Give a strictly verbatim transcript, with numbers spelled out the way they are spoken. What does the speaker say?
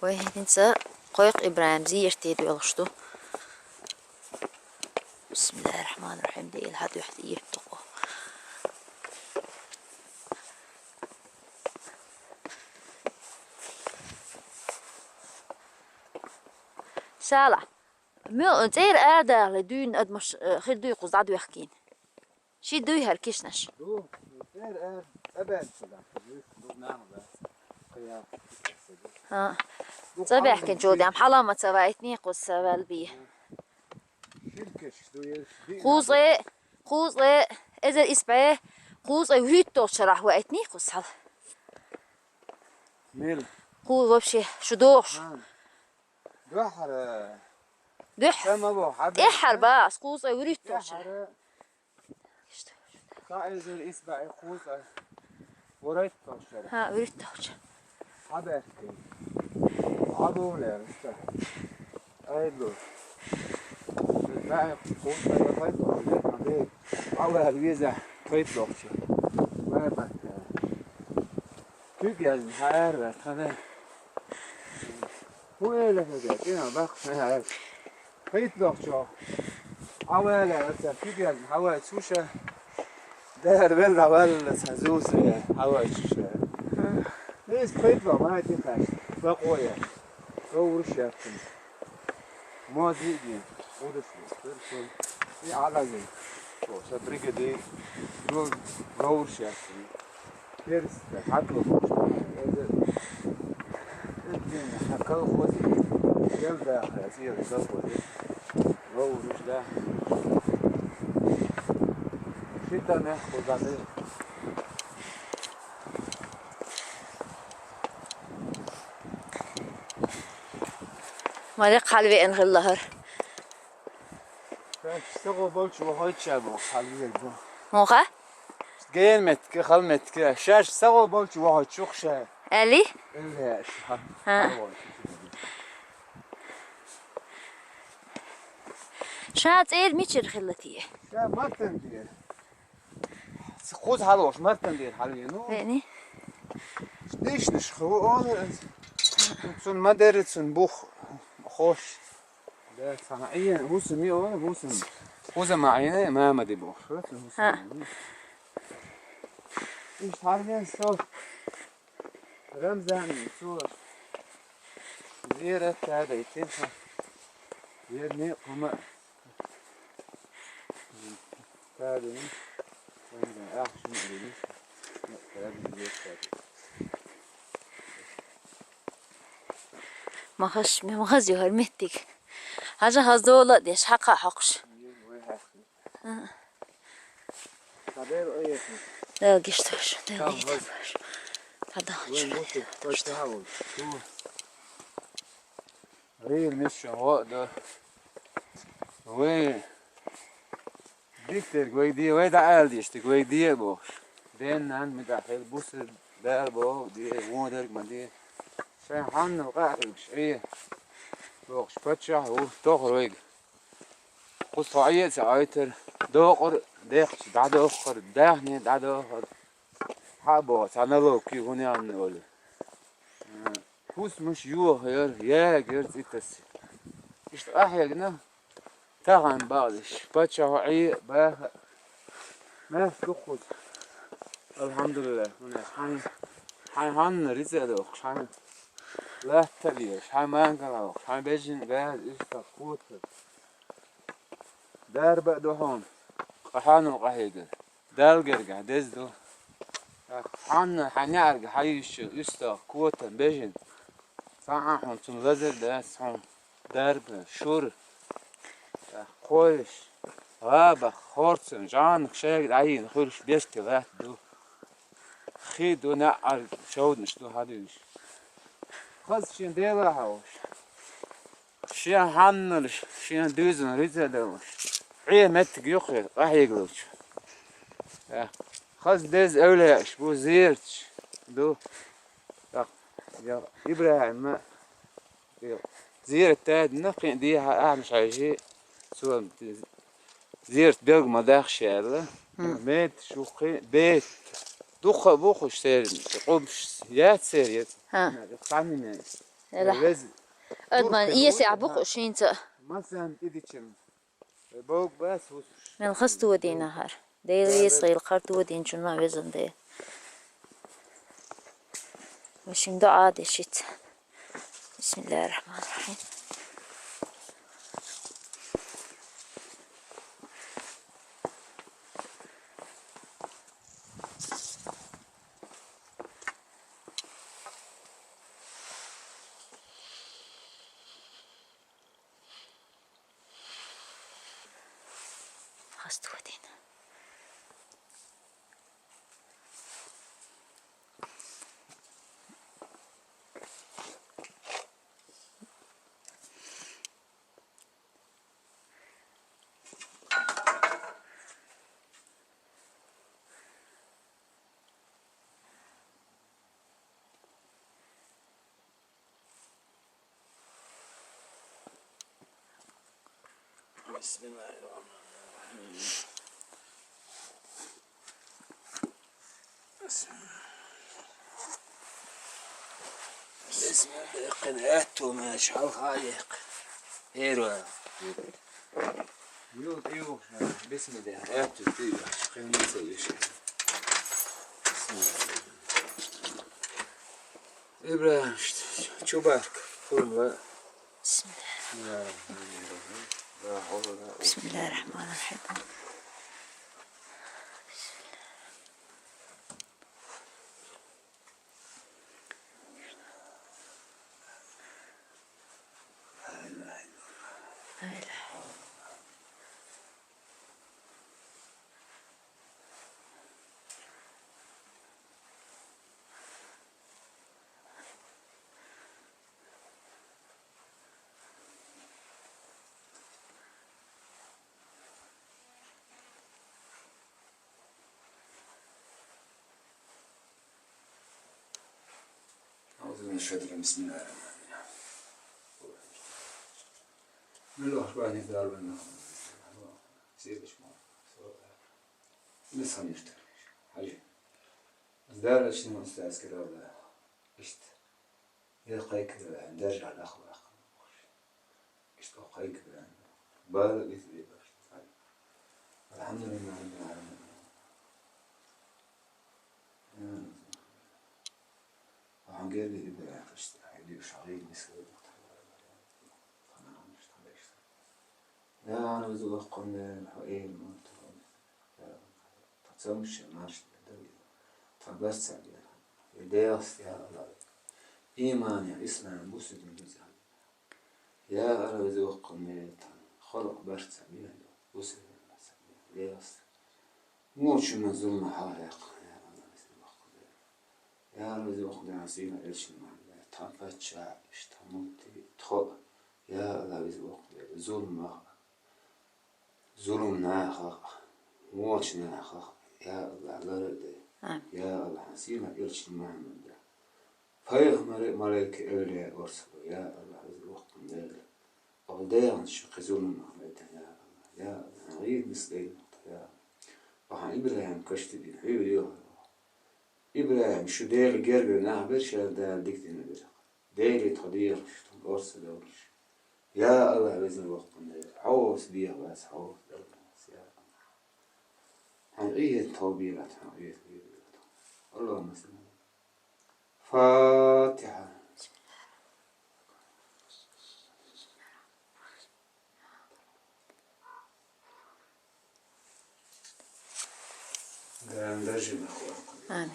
Вай хӀинца Кхойкху ИбрахӀим зерате доьлхуш ду. Бисмиллахир-рахманир-рахим, Дела, хьан дуьхьа тӀе йитту кху. Сала, мел цӀера арадахале дуьйна адамаш, э, хир дуй кхуза дӀадоьхкийна? Ши дуй хӀара кишнаш? Ду, цӀера ара цӀабаьлча ду, ду нана бац. Кхы ял. ХӀа. Ду ЦӀабаьхкинчул хьалам дем хьалама ца вайтний кхуза ваьлла бий. Ширкаш ду еш, диъ Кхузткъе, кхузткъе, эзар исбӀе, кхузткъе вуьйтталгӀачу шарахь вайтний кхуза хьала. Мел. Кху вообще шу дохуш. ХӀа. Дуьххьара. Дуьххьара. Сан ма боху, хьан ТӀеххьара бац, кхузткъе вуьйтталгӀачу шарахь. Дуьххьара. Цхьа эзар исбӀе кхузткъе вуьйтталгӀачу шарахь. ХӀа, вуьйтталгӀачу. Хьан баьхкина? Хьан бовлера, иштта? Айдло. БӀе кхузткъе вуьйтталгӀачу шарахь. Хьан бе? Хьан ваьлла веза вуьйтталгӀачу. Вай баккара. Куьг яздина хьан ара ваьлла, хьан ваьлла? ХӀун эла хӀуьга, кӀина баккха хьан ара? ХӀитталгӀачу. Хьан ваьлла, аса куьг яздина, хьан ваьлла, цу ша? Дара велла, хьан ваьлла, аса зуса, хьан ваьлла, цу ша? Иза хӀитталгӀа, ма хӀитталгӀа, бакъо я. Говраш яьккхина. Мози а ден, удаш ден, и Ӏалази. О, сан бригади, ну, говраш яьккхина. Керста, хьатло, эзар. Эзар, хьан колхози. Гел даха, эзар колхози. Говраш да. Шийтта мехкудали. Ма деккъа хьалавеана хилла хӀара. Ша сагӀо болчу вахойтча боху хьалавега. ХӀунха? Гена меттиг, хала меттиг. Ша сагӀо болчу вахойтчух ша. Али? Эвлеаш. ХӀа. Ша цӀера мичара хилла те? Ша маттан те. Кхуза хьалош, мартан дера хьалвену. Веъни? Дишнаш хӀу ола. Цун ма дерри цун бух хош. Да, цхьана Ӏийна, хӀусам йи ола, хӀусам. Хуза ма Ӏийна, мама ди бохуш. ХӀа. Иштта хьалвен со. Рамзан, цо зерат тадайтина. Ер некъ хӀума. Ма хаза, ма хаза ю хӀара меттиг. Хьажа хаза дола а деш, хьакха а хьокхуш. Дала гишта ваша, Дала гишта ваша. Дала гишта ваша. Вай мисча гӀо а ду. Вай диктерг вай де, вай дӀаала деш, дика вай де а бохуш. Ден нан митахь хила бусар дала боху де, вон дерг ма де. Шайн хьаннал къахьуьгуш Ӏе. Бохуш паччахь ву, тохар вайга. Кху со Ӏе а ца Ӏойтар, докъар, дехча дӀадохар, дахне дӀадохар. Хьа боху, цхьа налог кхий хӀун ян олу. ХӀусамаш йохаяра, ягаяра цӀи тасса. Иштта къахьегна, тахана бакъдеш, паччахьо Ӏе а баха а. Маьрша ду кхуза. Алхьамдулиллах, хьайн, хьайн хьанна рицкъа а дохуш, хьайн латта а лелаш, хьайн мангал а вохуш, хьайн бежин а газа, уьстагӀ, котар. Дарба а ду хьуна, къа хьанал къахьегар. Далла гергахь деза ду. Хьанна хьан неӀарга хьайуьйсучу уьстагӀ, котан, бежина. Цхьа а хьуна цунна лазар дац хьуна. Дарба, шура, кхойш, гӀабах, хорцан, жӀанах шайга дӀайийна хуьлуш беште латта ду. Хи ду, неӀарга шовданаш ду хьадуьйш. Хаза шен Дела хьовш. Шен хьанналаш, шен дуьззина рицкъа а далуш, Ӏе меттиг юххе къахьегалучу. Э, хаза деза эвлаяаш бу, зераташ ду. ТӀаккха я ИбрахӀима, я зерат тадина, кхин а дехьа ахьмаш хьаьжжи, цо зерат белга ма дахша аьлла. Мм. Метташ ю кхин а, бетта. Дуккха а бу кхуш церан, къубаш яц церан яц. ХӀа. Цхьанна метташ. Ала. Вез-, Адаман турка иеси луй, абу-кх ха. Шийца. Масан тӀедичам. Вай бог бас хӀусуш. Мел хас тодийна хӀара. Дела веза хила хар тодийначун ма везан де. Вай шин дуӀа де шийца. بسم الله الرحمن الرحيم. Хас тодийна. بسم الله الرحمن الرحيم. بسم الله. بسم الله. قناته ما شاء الله عليك. ايوه. يوت، ايوه. بسم الله. هاتوا، ايوه. خلينا نسوي شيء. بسم الله. إبراهيم، شو بارك؟ قول لا. بسم الله. بسم الله الرحمن الرحيم. لا حول ولا قوة. بسم الله الرحمن الرحيم. لا إله إلا الله. لا إله. أعوذ بالله من الشيطان الرجيم. بسم الله الرحمن الرحيم. من الأخبار دار والنهار. سيبش ما. لسه نشتغل. حاجة. دار شنو أستاذ كده ولا؟ إشت. يا قيك درجة الأخلاق. إشت قيك. بالغ إثبت. الحمد لله رب العالمين. Ахьа герга ибра яхаш, хьайди шагӀи мисал. Я Алла, веза воккханна, хьо эр муртал. Тха цамаш марш да. Тха барца бер. Я Дела, я Алла. Иман, я ислам, бусурман веза. Я Алла, веза воккханна, тхан халкъ барца бер. Бусурман барца бер. Дела. Мучима зулма хьалхьекха, я Алла, веза воккханна. Я Алла, веза воккханна, сийна элчан Мухьаммад, тхан паччахь, иштта муфти, тхо, я Алла, веза воккханна, зулма, зулма нахах, моча нахах, я Алла, ларде. Амин. Я Алла, хьан сийна элчан Мухьаммад, пайхамар, малайк, эвлия, орсо, я Алла, веза воккханна. Алла дегӀан ши кхы зулма хьалайта, я Алла, я Алла, хьан гӀийр мискъин, я Алла. Ахьа Ибрахим кашти дин, хьуьйра йохар. Ибрахим, шу Дела гергара нах бер, шаьра Дала дика дина бер. Дела тхо дехаш, тхо орса довлаш. Я Алла, веза воккханна, хьовса деха вац, хьовса довлаш, я Алла. Хьан Ӏийет тхо бийрат, хьан Ӏийет бийрат. Аллахумма салли. Фатиха. Грандажи нахуй. Амин.